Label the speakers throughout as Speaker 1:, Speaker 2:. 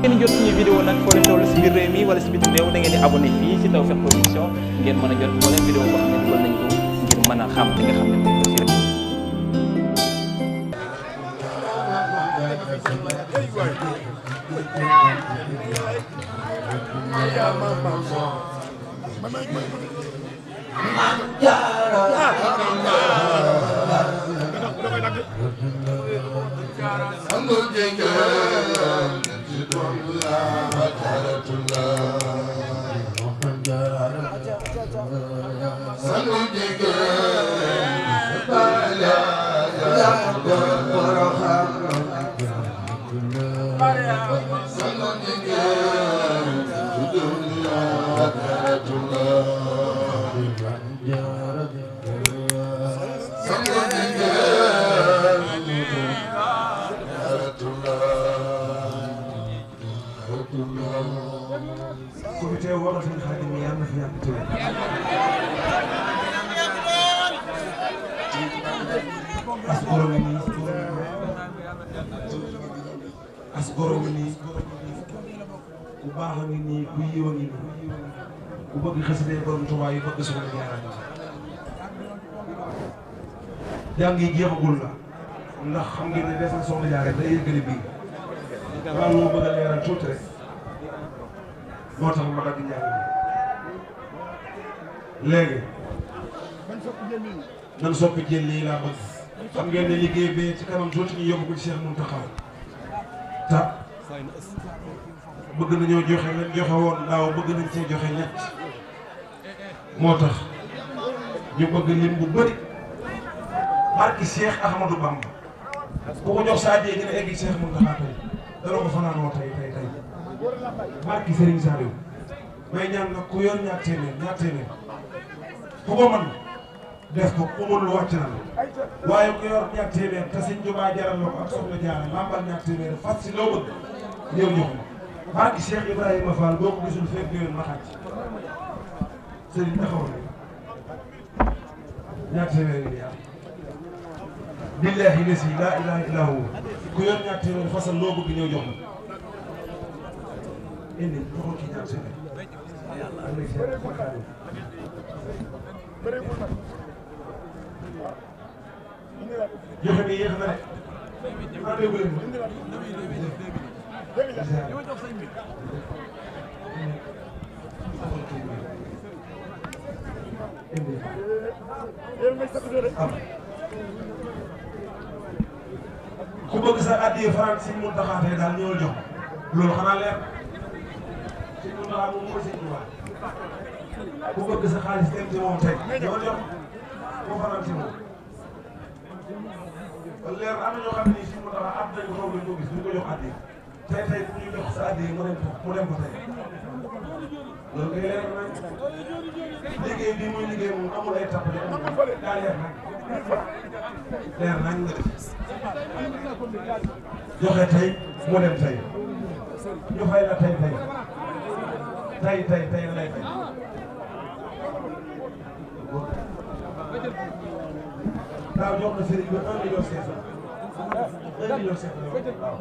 Speaker 1: ngeen jot suñu vidéo nag foo leen toll si biir réew mi wala si bitim réew da ngeen di abonné fii si Tawfekh Production ngeen mën a jot moo leen vidéo boo xam ne dugal nañ ko ngir mën a xam li nga xam ne moom la rek.
Speaker 2: comité wala seen X2020 yàlla na fi yàgg tëwee as goro ngi nii ku baax a ngi nii ku yiw a ngi nii ku bëgg xasida borom Tuubaa yi bëgg suñu jaaraan jàng yi jeexagul la ndax xam ngeen ne des na soxla jaaree day yëgale bii waaw moo bëgg a leeral tuuti rek moo tax ma dagg njàng léegi nan soppi jël lii laa bëgg xam ngeen ne liggéey bee ci kanam tuuti ñu yóbbu ko ci Cheikh Mountakha ta bëgg nañoo joxe lañ joxe woon daaw bëgg nañ cee joxe ñett moo tax ñu bëgg lim bu bëri barki Cheikh Ahmadou Bamba ku ko jox saa dina egg Cheikh Mountakha tey dara ko fanaanoo tey barki Serigne Saliou may ñaan nag ku yor ñaar téeméer ku ko mën def ko ku mënul wàcc na waaye ku yor ñaar téeméer te sëñ Juba jaral la ko ak soxna Diarra lambal ñaar téeméer fas si loo bëgg ñëw jox ma barki Cheikh Ibrahima Fall boo ko gisul fekk déwén ma xàcc Serigne taxaw na ñaar téeméer yi yaa billahi lesi laa ilaha illa hu ku yor ñaar téeméer fasal loo bëgg ñëw jox ma indi joxul kii ñaar téeméer joxe bi yéex na de maa déglu leen ku bëgg sa addiya faral si Mountakha tey daal ñëwal jox loolu xanaa leer sëñ Mountakha moom mooy sëñ Tuubaa ku bëgg sa xaalis dem ci moom tey ñëwal jox moo faral ci moom kon leer am na ñoo xam ne nii sëñ Mountakha am nañu xaw nañu ko gis ñu ko jox addiya tey bu ñu jox sa addiya mu dem ko tey loolu kay leer nañ liggéey bii muy liggéey moom amul ay tapp daa leer nañ nga def joxe tey mu dem tey ñu fay la tey la lay fay daaw jox na sëriñ bi 1 million 500 1 million 500 waaw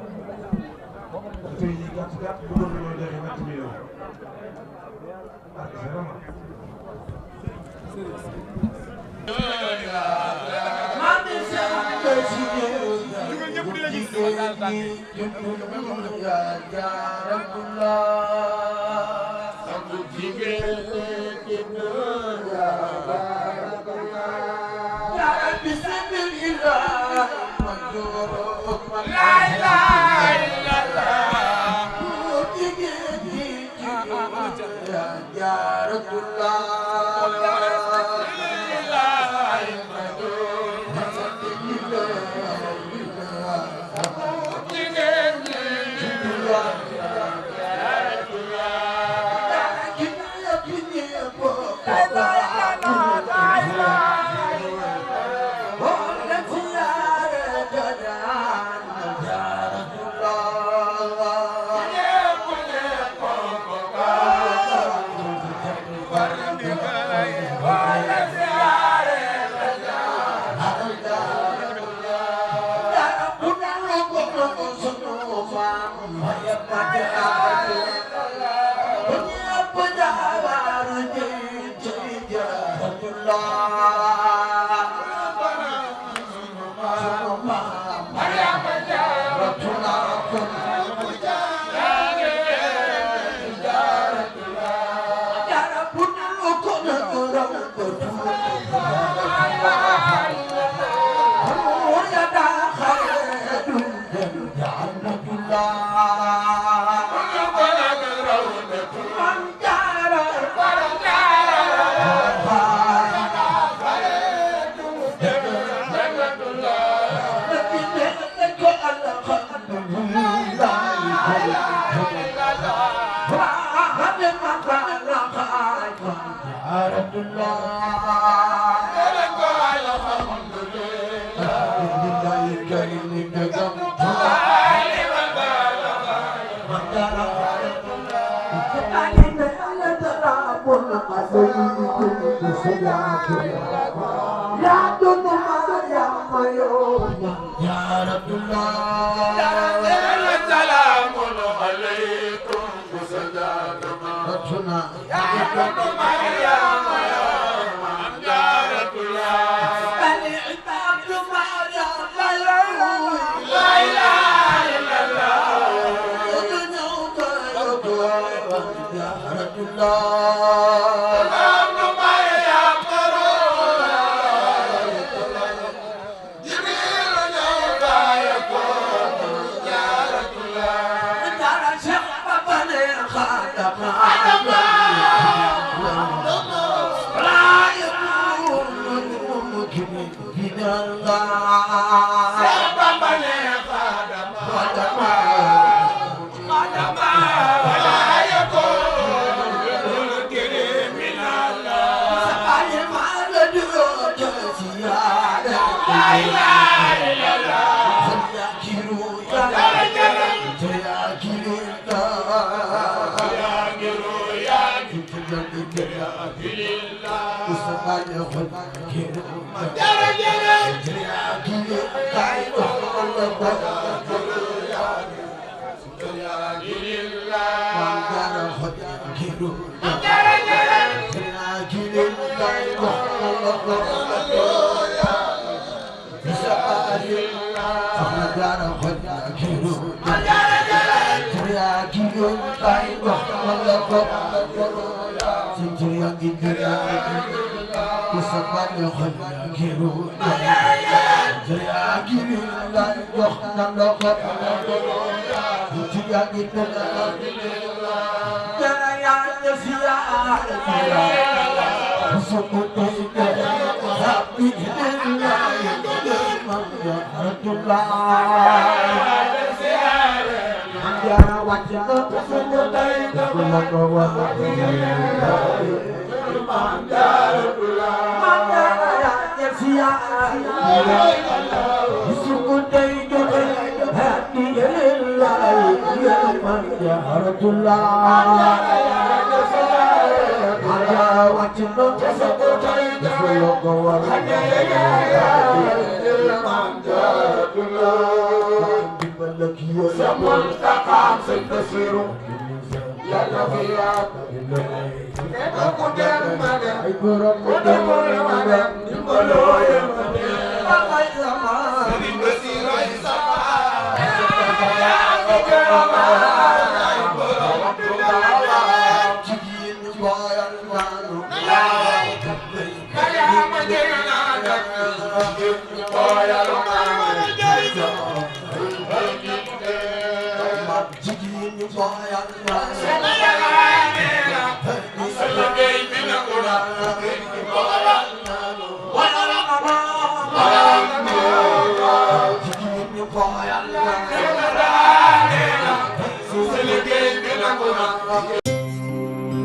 Speaker 2: tey yi gàtt bu doon ñoo joxe 20 millions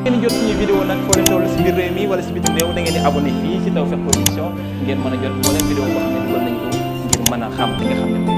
Speaker 1: ngeen jot suñu vidéo nag foo leen toll si biir réew mi wala si bitim réew da ngeen di abonné fii si Tawfekh Production ngeen mën a jot moo leen vidéo boo xam ne dugal nañ ko ngir mën a xam li nga xam ne